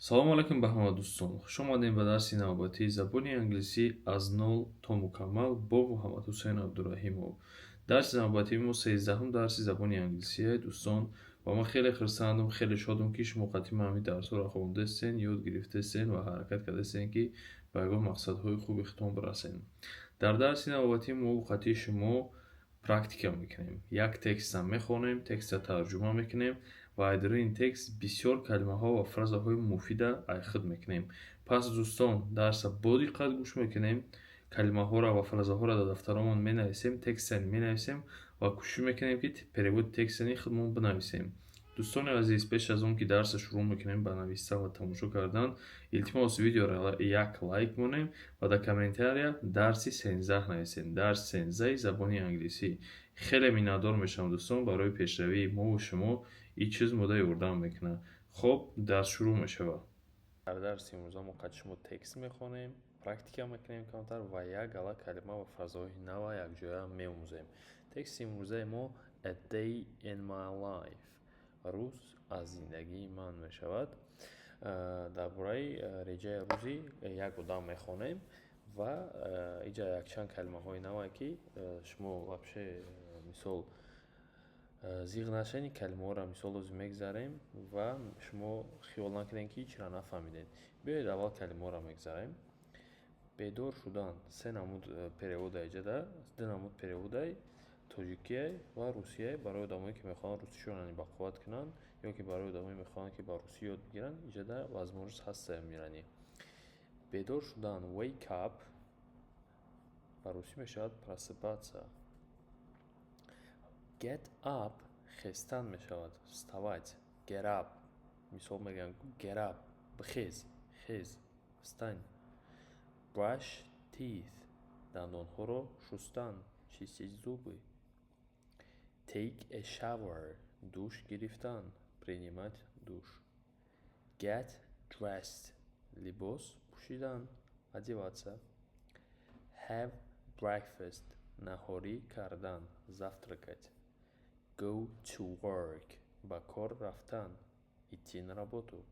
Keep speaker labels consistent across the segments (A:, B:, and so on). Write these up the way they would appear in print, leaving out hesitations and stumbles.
A: Салому алайкум ба ҳама дӯстон. Хуш омадем ба дарси навбатии забони англисӣ аз нол то мукаммал бо Муҳаммадҳусайн Абдураҳимов. Дарси навбатии мо 13-ҳум дарси забони англисие, дӯстон, ва ман хеле хурсандам, хеле шодам, ки шумо қатъи ман ҳамин дарсҳоро хондастен, ёд гирифтастен ва ҳаракат кардастен, ки ба ягон мақсадҳои хуби худтон бирасен. Дар дарси навбатӣ мо қатъи шумо практика мекунем. Як текста мехонем, текста тарҷума мекунем ва дар ин текст бисёр калимаҳо ва фразаҳои муфида айхуд мекунем. Пас, дӯстон, дарса бо диққат гӯш мекунем, калимаҳоро ва фразаҳоро дар дафтаромон менависем, текстани менависем ва кӯшиш мекунем, ки переводи текстани худмон бинависем. Дӯстони азиз, пеш аз он ки дарса шурӯъ мекунем ба навистан ва тамошо кардан, илтимос, видеоро як лайк монем ва дар комментария дарси 13 нависем, дарси 13-и забони англисӣ. Хеле миннатдор мешавам, дӯстон, барои пешравии мову шумо ин чиз мода ёрдам мекунад. Хоб, дарс шурӯъ мешавад. Дар дарси имрӯза мо қадри шумо текст мехонем, практика мекунем камтар ва як гала калима ва фразаҳои нава якҷоя меомӯзем. Тексти имрӯзаи мо «A day in my life», рӯз аз зиндагии ман мешавад. Дар бораи реҷаи рӯзи як одам мехонем ва инҷа якчанд калимаҳои навае, ки шумо вообще, мисол, зиғ нашавед, ин калимаҳоро, мисол, ҳозир мегзарем ва шумо хиёл накунед, ки ҳечро нафаҳмидед. Биёед, аввал калимаҳоро мегзарем. Бедор шудан се намуд перевода иҷода, ду намуд переводай: тоҷикие ва русие. Барои одамое, ки мехоҳанд русишонро бақувват кунанд ё ки барои одамое, мехоҳанд, ки ба русӣ ёд бигиранд, иҷода возможность ҳаста мирани. Бедор шудан, wake up, ба русӣ мешавад просыпаться. Get up, хестан мешавад, вставать, get up. Мисол мегӯям: get up, бихез, хез, встань. Brush teeth, дандонҳоро шустан, чистить зубы. Take a shower, душ гирифтан, принимать душ. Get dressed, либос пӯшидан, одеваться. Have breakfast, наҳорӣ кардан, завтракать. Go to work, ба кор рафтан, идти на работу.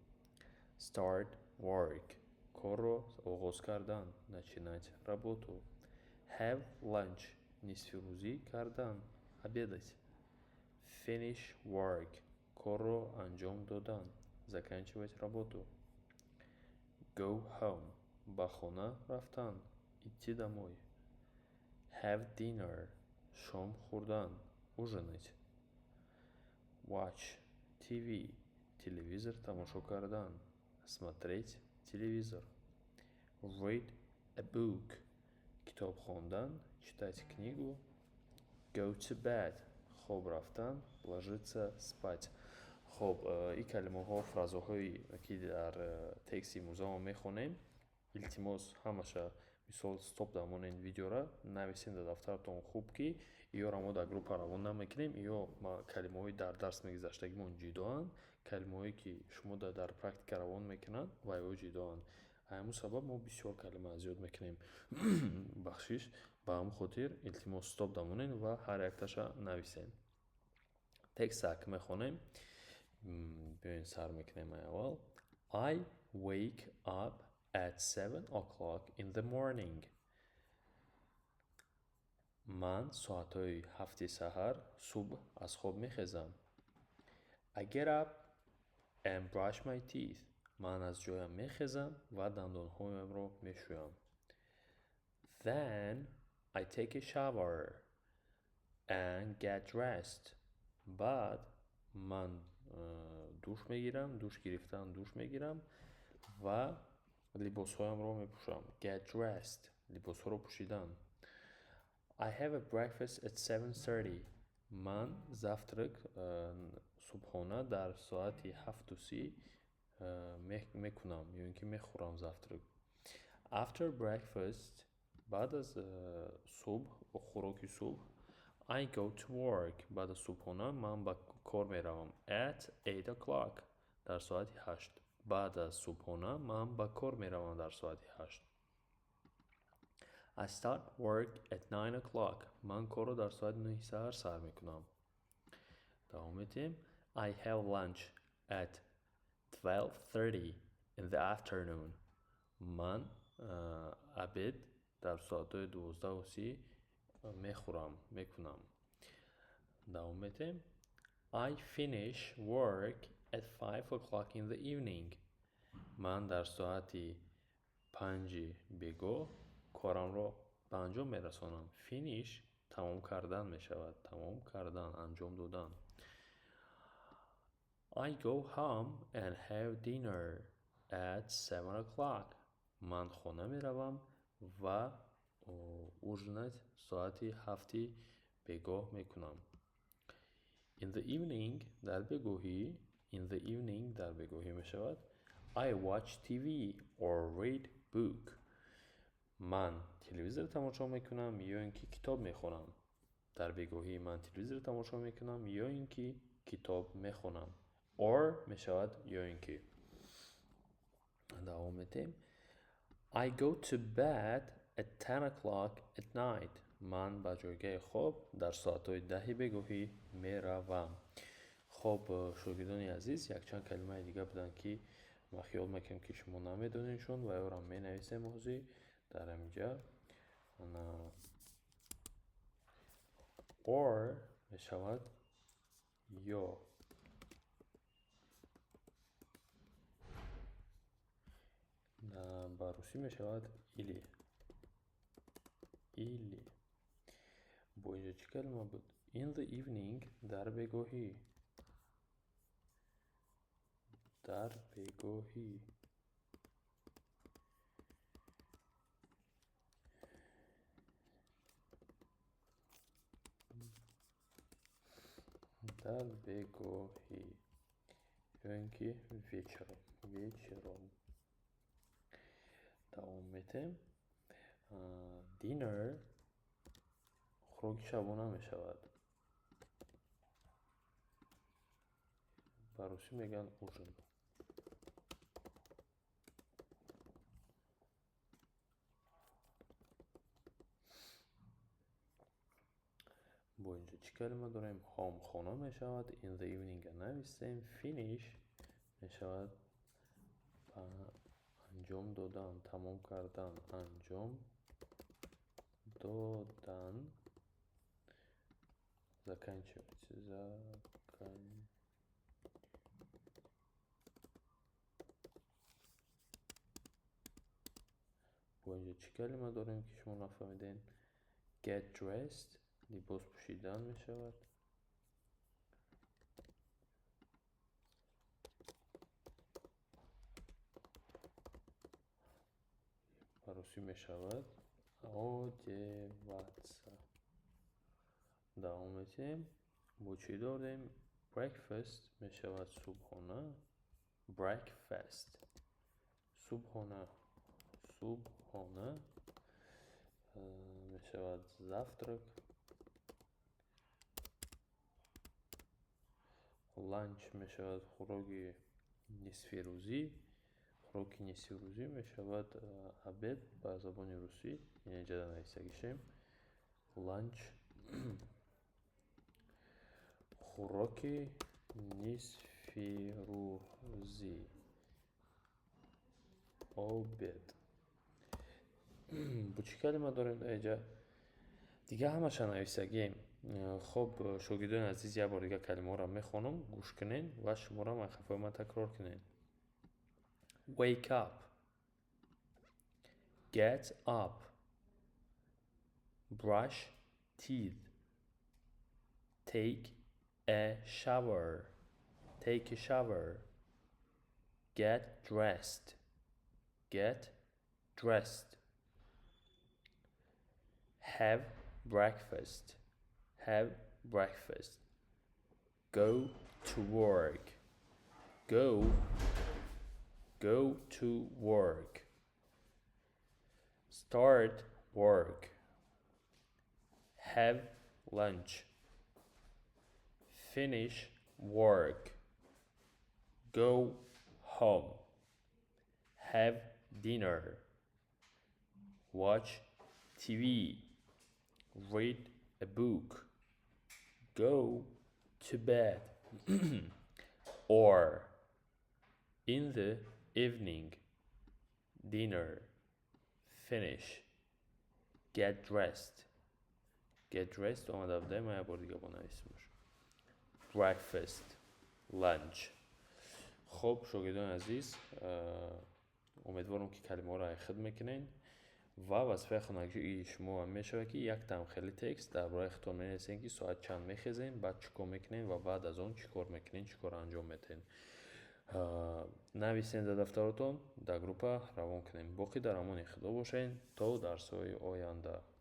A: Start work, корро оғоз кардан, начинать работу. Have lunch, нисфирӯзӣ кардан, обедать. Finish work, корро анҷом додан, заканчивать работу. Go home, ба хона рафтан, идти домой. Have dinner, шом хӯрдан, ужинать. Watch TV, телевизор тамошо кардан, смотреть телевизор. Read a book, китоб хондан, читать книгу. Go to bed, хоб рафтан, ложиться спать. Хоб, ин калимаҳо, фразаҳое, ки дар тексти имрӯза мо мехонем, илтимос, ҳамаша, мисол, стоп дамонед видеора, нависед дар дафтаратон хуб, ки иёро мо дар группа равон намекунем. Иё калимаҳои дар дарс мегузаштагимон ҷудоанд, калимаҳое, ки шумо дар практика равон мекунанд, вайҳо ҷудоанд. Ҳамун сабаб мо бисёр калима зиёд мекунем, бахшиш. Ба ҳамун хотир, илтимос, стоп дамонед ва ҳар якташа нависед. Текста ки мехонем, биёед, сар мекунем аввал. I wake up at 7 o'clock in the morning. Ман соатҳои 7-и саҳар, субҳ аз хоб мехезам. I get up and brush my teeth. Ман аз ҷоям мехезам ва дандонҳоямро мешӯям. Then I take a shower and get dressed. Баъд ман душ мегирам, душ гирифтан, душ мегирам ва либосҳоямро мепӯшам. Get dressed, либосҳоро пӯшидан. I have a breakfast at 7:30. Ман завтрак, субҳона дар соати 7:30 мекунам ё ин ки мехӯрам завтрак. After breakfast, баъд аз субҳ, хӯроки субҳ, I go to work. Баъд аз субҳона ман ба кор меравам. At 8 o'clock, дар соати 8. Баъд аз субҳона ман ба кор меравам дар соати 8. I start work at 9 o'clock. Ман корро дар соати 9-и саҳар сар мекунам. Давом медиҳем. I have lunch at 12:30. in the afternoon. Ман обед дар соатҳои 12:30 мехӯрам, мекунам. Давом метем. I finish work at 5 o'clock in the evening. Ман дар соати 5-и бегоҳ корамро ба анҷом мерасонам. Finish тамом кардан мешавад. Тамом кардан, анҷом додан. I go home and have dinner at 7 o'clock. Ман хона меравам ва ужинать соати 7-и бегоҳ мекунам. In the evening, дар бегоҳӣ, in the evening, дар бегоҳӣ мешавад. I watch TV or read book. Ман телевизор тамошо мекунам ё ин ки китоб мехонам. Дар бегоҳӣ ман телевизор тамошо мекунам ё ин ки китоб мехонам. Or мешавад ё ин ки. Давом метем. I go to bed at 10 o'clock at night. Ман ба ҷойгаҳи хоб дар соатҳои 10-и бегоҳӣ меравам. Хоб, шогирдони азиз, якчанд калимаи дига буданд, ки ман хиёл мекунам, ки шумо намедонедшон, ва ёрам менависем ҳозир дар ҳаминҷа. Or мешавад ё. Ба русӣ мешавад или. Или. Бо инҷо чӣ калима буд? In the evening, дар бегоҳӣ. Дар бегоҳӣ. Дар бегоҳӣ. Ё ин ки вечером. Вечером. Давом метем. Dinner хӯроки шабона мешавад. Ба русӣ мегӯянд ужин. Бо инҷо чӣ калима дорем? Home хона мешавад. In the evening навистем. Finish мешавад ба анҷом додан, тамом кардан, анҷом додан. Заканчивать. Бо инҷо чӣ калима дорем, ки шумо нафаҳмидем? Get dressed либос пӯшидан мешавад. Ба русӣ мешавад одеваться. Давом метем. Бо чӣ дорем? Breakfast мешавад субҳона. Breakfast. Субҳона. Субҳона мешавад завтрак. Lunch мешавад хӯроки нисфирӯзӣ. Хӯроки нисфирӯзӣ мешавад обед ба забони русӣ. Инҷа нависагишем. Lunch, хӯроки нисфирӯзӣ, обед. Бо чӣ калима дорем дар инҷа? Дига ҳамаша нависагием. Хоб, шогирдони азиз, як бор дига калимаҳоро мехонам, гӯш кунед ва шуморо қафои ман такрор кунед. Wake up, get up, brush teeth, take a shower, take a shower, get dressed, get dressed, have breakfast, have breakfast, go to work, go to work, start work, have lunch, finish work, go home, have dinner, watch TV, read a book, go to bed, or in the Evening, dinner, finish, get dressed. Get dressed омада буда, ман як бори дига бонависимаш. Breakfast, lunch. Хуб, шогирдони азиз, умедворам, ки калимаҳоро айхуд мекунед ва вазифаи хонагии шумо ҳам мешавад, ки яктам хеле текст дар бораи худтон менависед, ки соат чанд мехезем, баъд чӣ кор мекунем ва баъд аз он чӣ кор мекунем, чӣ кор анҷом медиҳем. Нависед дар дафтаротон, дар группа равон кунем. Боқӣ дар амони Худо бошед то дарсҳои оянда.